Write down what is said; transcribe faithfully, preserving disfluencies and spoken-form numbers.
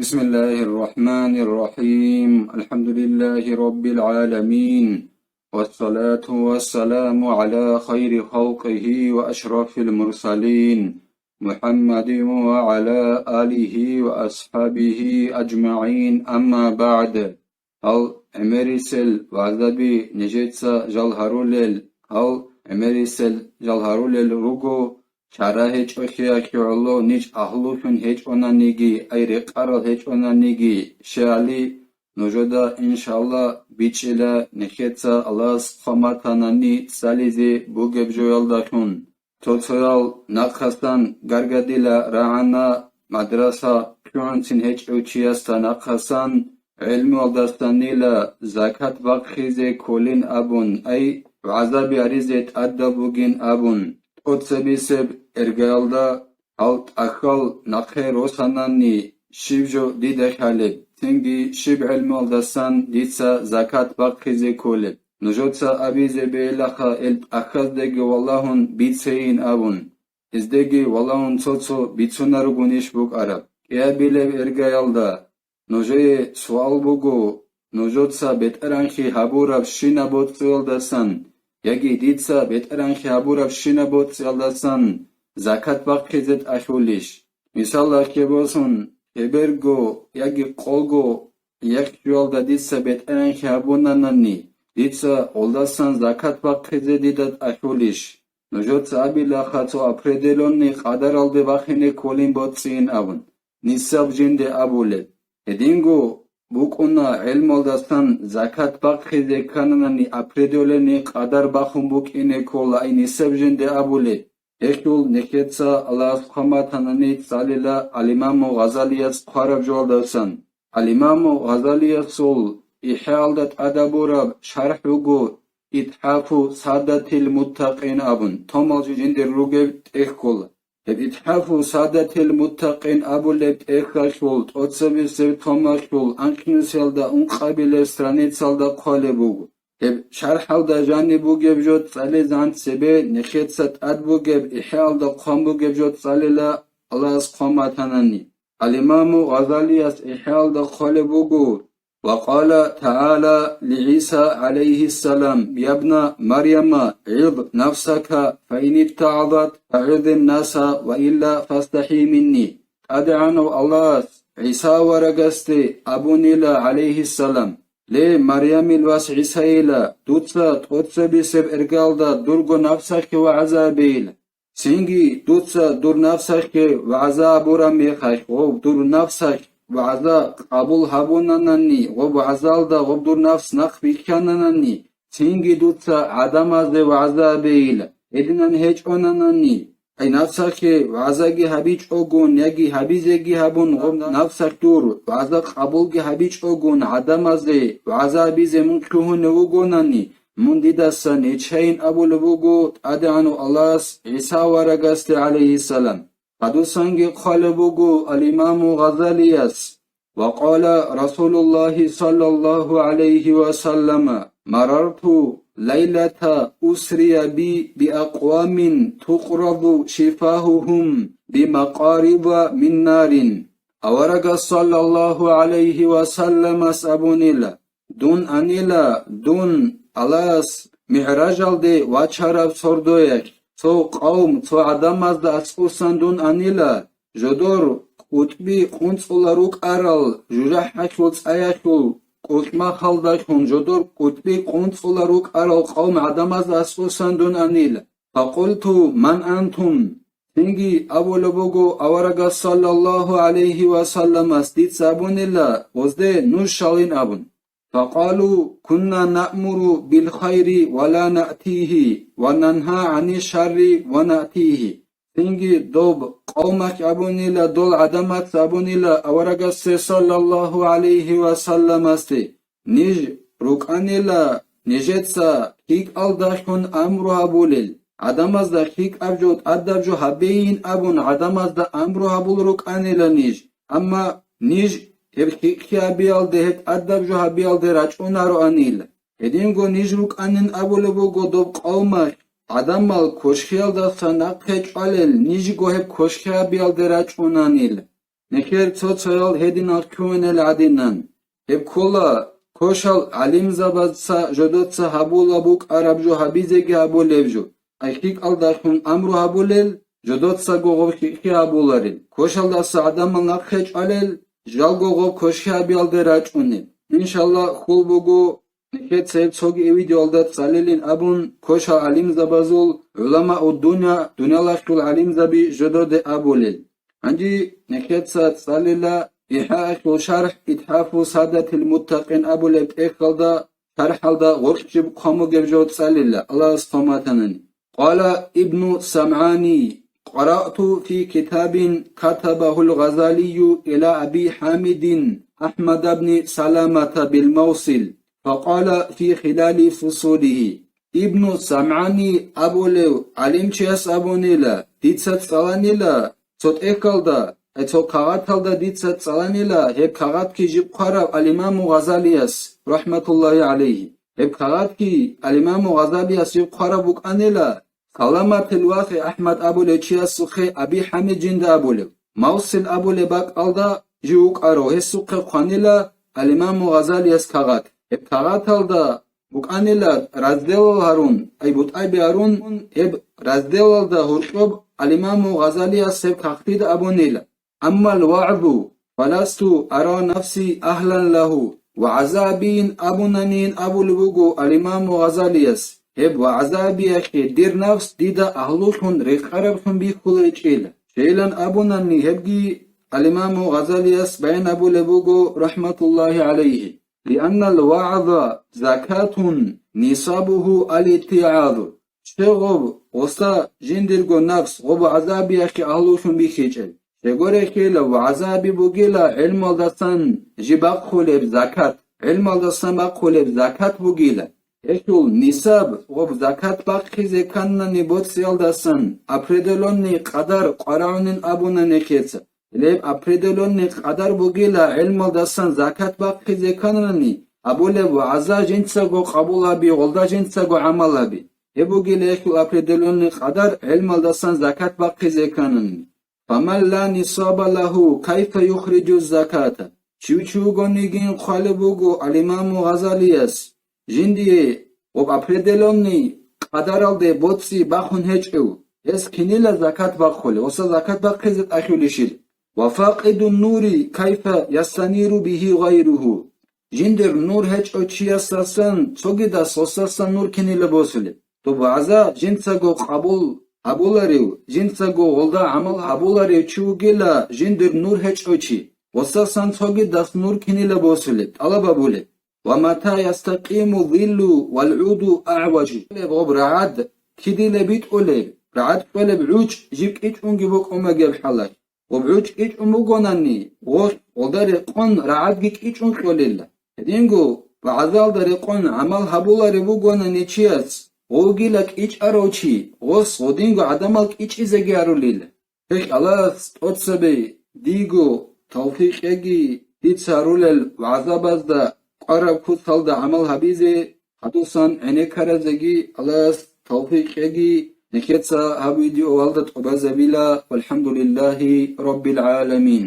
بسم الله الرحمن الرحيم. الحمد لله رب العالمين. والصلاة والسلام على خير خلقه وأشرف المرسلين محمد وعلى آله وأصحابه أجمعين. أما بعد. Гьал гӀемерисел вагӀзаби нижеца жал гьарулел, гьал гӀемерисел жал гьарулел руго, чара гьечӀолъиялъе гӀоло ниж агьлулъун гьечӀонаниги, ай рекъарал гьечӀонаниги, щай гьали, нужеда, иншалла, бичӀчӀила нижеца Аллагьас хъван батанани цӀализе бугеб жоялдалъун. Цо-цоял нахъасан гаргадила рагӀана, мадраса лъугӀунцин гьечӀев чиясда нахъасан гӀелмуялдасанила закат бахъизе кколин абун, ай, вагӀзаби гьаризе тӀадаб бугин абун. ТӀоцебесеб иргаялда гьал тӀахьал нахъе росанани, щиб жо дида хъалеб, цинги щиб гӀелмуялдасан дица закат бахъизе кколеб? Нужеца абизе бегьилаха ил тӀахьаздаги валагьун бицейин абун. Гьездеги валагьун цо-цо бицунарогунищ букӀараб? КӀиабилеб иргаялда нужее суал буго, нужеца бетӀергьанлъи гьабурабщинаб боцӀиялдасан яги дица бетӀергьанлъи гьабурабщинаб боцӀиялдасан закат бахъизе тӀалъулищ? Мисалалъе босун, гьеберго яги къого яхъ-чуялда дица бетӀергьанлъи гьабунанани, дица гъолдасан закат бахъизе дида тӀалъулищ? Нужеца абилаха цо определённый къадаралде бахине кколин боцӀцӀийин абун, нисаб жинде абулеб. Гьединго букӀуна гӀелмалдасан закат бахъизе ккананани определённый къадар бахун букӀине ккола, ай нисаб жинде абулеб. Гьелъул нижеца Аллагьас хъван батанани цӀалила алимаму Гъазалияс хъвараб жоялдасан. Алимаму Гъазалиясул ИхӀяалда тӀадабураб шархӀ буго ИтхӀафу Садатил Муттакъин абун, томал жиндир ругеб тӀехьгула. Гьеб ИтхӀафу Садатил Муттакъин абулеб тӀехьалъул тӀоцебесеб томалъул анлънусиялда ункъабилеб страницалда хъвалеб буго. Гьеб шархӀалда жаниб бугеб жо цӀализан цебе нижеца тӀад бугеб ИхӀяалда хъван бугеб жо цӀалила Аллагьас хъван батанани. Алимаму Гъазалияс ИхӀяалда хъвалеб буго: «Ва къала тагӀала ли ГӀиса гӀалайгьиссалам: ябна Марьяма, гӀид нафсака, фа ин иттагӀазат, фагӀидин наса, ва илла фастахӀи минни». ТӀадегӀанав Аллагьас ГӀиса аварагасде абунила, гӀалайгьиссалам: «Ле, Марьямил вас ГӀисайила, дуца тӀоцебесеб иргалда дурго нафсалъе вагӀза абейила. Цинги дуца дур нафсалъе вагӀза абураб мехалъ ва дур нафсалъ вагӀза къабул гьабунанани ва вагӀзалда ва дур нафс нахъ бихьананани, цинги дуца гӀадамазде вагӀза абейила. Гьединан гьечӀонанани, ай нафсалъе вагӀзаги гьабичӀогун яги гьабизеги гьабун, гъоб нафсалъ дур вагӀза къабулги гьабичӀогун гӀадамазде вагӀза абизе мун лъугьунев вугонани, мун дидасан гьечайин», абулеб буго ТӀадегӀанав Аллагьас ГӀиса аварагасде, гӀалайгьиссалам. Гьадусанги хъвалеб буго алимаму Гъазалияс: «Ва къала Расулуллагьи саллаллагьу гӀалайгьи ва саллама: марарту лайлата усрия би биакъвамин тухъразу шифагьугьум бимакъариба мин нарин». Аварагас саллаллагьу гӀалайгьи ва салламас абунила: «Дун анила, дун Аллагьас МигӀражалде вачараб сордоялъ, цо къавм, цо гӀадамазда аскӀосан дун анила, жодор кӀутӀби къунцӀула рукӀарал жужахӀалъул цӀаялъул кӀукьмахалдалъун, жодор кӀутӀби къунцӀула рукӀарал къавм гӀадамазда аскӀосан дун анила. Факъулту: ман антум?» Цинги абулеб буго аварагас саллаллагьу гӀалайгьи ва салламас дица абунила, гъозде: «Нуж щалин», абун. Факъалу: «Кунна наъмуру бил хайри ва ла наътигьи, ва нангьа гӀани шарри ва наътигьи». Цинги доб къавмалъ абунила, дол гӀадамаца абунила аварагасде саллаллагьу гӀалайгьи ва салламасде: «Ниж рукӀанила нижеца лъикӀалдалъун амру гьабулел, гӀадамазда лъикӀаб жо, тӀадаб жо гьабейин абун, гӀадамазда амру гьабул рукӀанила ниж, амма ниж гьеб лъикӀлъи гьабиялде, гьеб тӀадаб жо гьабиялде рачӀунароанила. Гьединго ниж рукӀанин абулеб буго доб къавмалъ, гӀадамал кошхиялдаса нахъе чӀвалел, нижго гьеб кошхи гьабиялде рачӀунанила». нехер цо-цоял гьединал ккунел гӀадинан. Гьеб ккола кошал гӀалимзабазца жодоца гьабула букӀараб жо гьабизеги гьабулеб жо, ай лъикӀалдалъун амру гьабулел, жодоцаго гъоб хихи гьабуларел, кошалдаса гӀадамал нахъе чӀвалел, жалго гъоб коши гьабиялде рачӀунел. Иншалла, хьул буго, нехеца гьеб цоги видеоялда цӀалилин абун, кошал гӀалимзабазул, гӀуламауддуния, дуниялалъул гӀалимзаби жододе абулел. Гьанже нехеца цӀалила ИхӀаахъул шархӀ, ИтхӀафу Садатил Муттакъин абулеб тӀехьалда, шархӀалда гъоркьчӀеб хъван бугеб жо цӀалила, Аллагьас хъван батанани. Къала Ибну СамгӀани: «Къараъту фи китабин катабагьул Гъазалию ила Аби ХӀамидин Ахмад бни Саламата бил Мавсил, факъала фи хилали фусулихи». Ибну СамгӀани абулев гӀалимчияс абунила, дица цӀаланила цо тӀехьалда, ай, цо кагъаталда дица цӀаланила, гьеб кагъатги жиб хъвараб ал-Имаму Гъазалияс, рахӀматуллагьи гӀалайгьи. Гьеб кагъатги ал-Имаму Гъазалияс жиб хъвараб букӀанила, Саламатил вахъи АхӀмад абулев чиясухъе Аби ХӀамид жинда абулев, Мавсил абулеб бакӀалда жив вукӀарав, гьесухъе хъванила ал-Имаму Гъазалияс кагъат. Гьеб кагъаталда букӀанила разделал гьарун, ай бутӀаби гьарун, гьеб разделалда гьоркьоб ал-Имаму Гъазалияс гьеб кагътида абунила: «Аммал вагӀзу, фаласту ара нафси агьлан лагьу». ВагӀза абийин абунанин абулеб буго ал-Имаму Гъазалияс: «Гьеб вагӀза абиялъе дир нафс дида агьлулъун рекъараблъун бихьуларичӀила». Щайилан абунани гьебги ал-Имаму Гъазалияс баян абулеб буго, рахӀматуллагьи гӀалайгьи. «Лианнал вагӀза закатун нисабуху ал-иттигӀазу». Щай гъоб гъоса жиндирго нафс гъоб вагӀза абиялъе агьлулъун бихьичӀеб? Щайгурелъул вагӀза аби бугила гӀелмалдасан жиб бахъулеб закат, гӀелмалдасан бахъулеб закат бугила. Гьелъул нисаб гъоб закат бахъизе кканани боцӀиялдасан определённый къадар къварагӀунин абуна нехеца. Гьеб определённый къадар бугила гӀелмалдасан закат бахъизе кканани, абулеб вагӀза жинцаго къабул гьаби, гъолда жинцаго гӀамал гьаби. Гьеб бугила гьелъул определённый къадар гӀелмалдасан закат бахъизе кканани. «Фаман ла нисаба лагьу, кайфа юхриджу заката?» Чи-, чи вугонигин хъвалеб буго ал-Имаму Гъазалияс, жиндие гъоб определённый къадаралде боцӀи бахун гьечӀев, гьес кинила закат бахъулев, гъоса закат бахъизе тӀахьулищил? «Ва факъиду нури кайфа ястаниру бигьи гъайругьу?» Жиндир нур гьечӀо чиясасан цогидас гъосасан нур кинила босулеб? Доб вагӀза жинцаго къабул гьабуларев, жинцаго гъолда гӀамал гьабуларев чи вугила, жиндир нур гьечӀо чи, гъосасан цогидас нур кинила босулеб, тӀалаб гьабулеб? «Ва мата ястакъиму зиллу вал гӀуду агӀважу». Гъоб рагӀад кидила битӀулеб, рагӀад кьолеб гӀучӀ жиб кӀичӀунги букӀун бугеб хӀалалъ. Гъоб гӀучӀ кӀичӀун бугонани, гъолъ гъолда рекъон рагӀадги кӀичӀун кьолила. Гьединго вагӀзалда рекъон гӀамал гьабуларев вугонани чияс, гъовгила кӀичӀарав чи, гъос гъодинго гӀадамал кӀичӀизеги арулила. Гьелъ Аллагьас тӀоцебе диего тавфикъ кьеги, дица гьарулел вагӀзабазда кӀвараб куцалда гӀамал гьабизе, гьадусан гӀенеккаразеги Аллагьас тавфикъ кьеги. Нехеца гьаб видеоялда тӀубазабила. Валхамдулиллагьи раббил гӀаламин.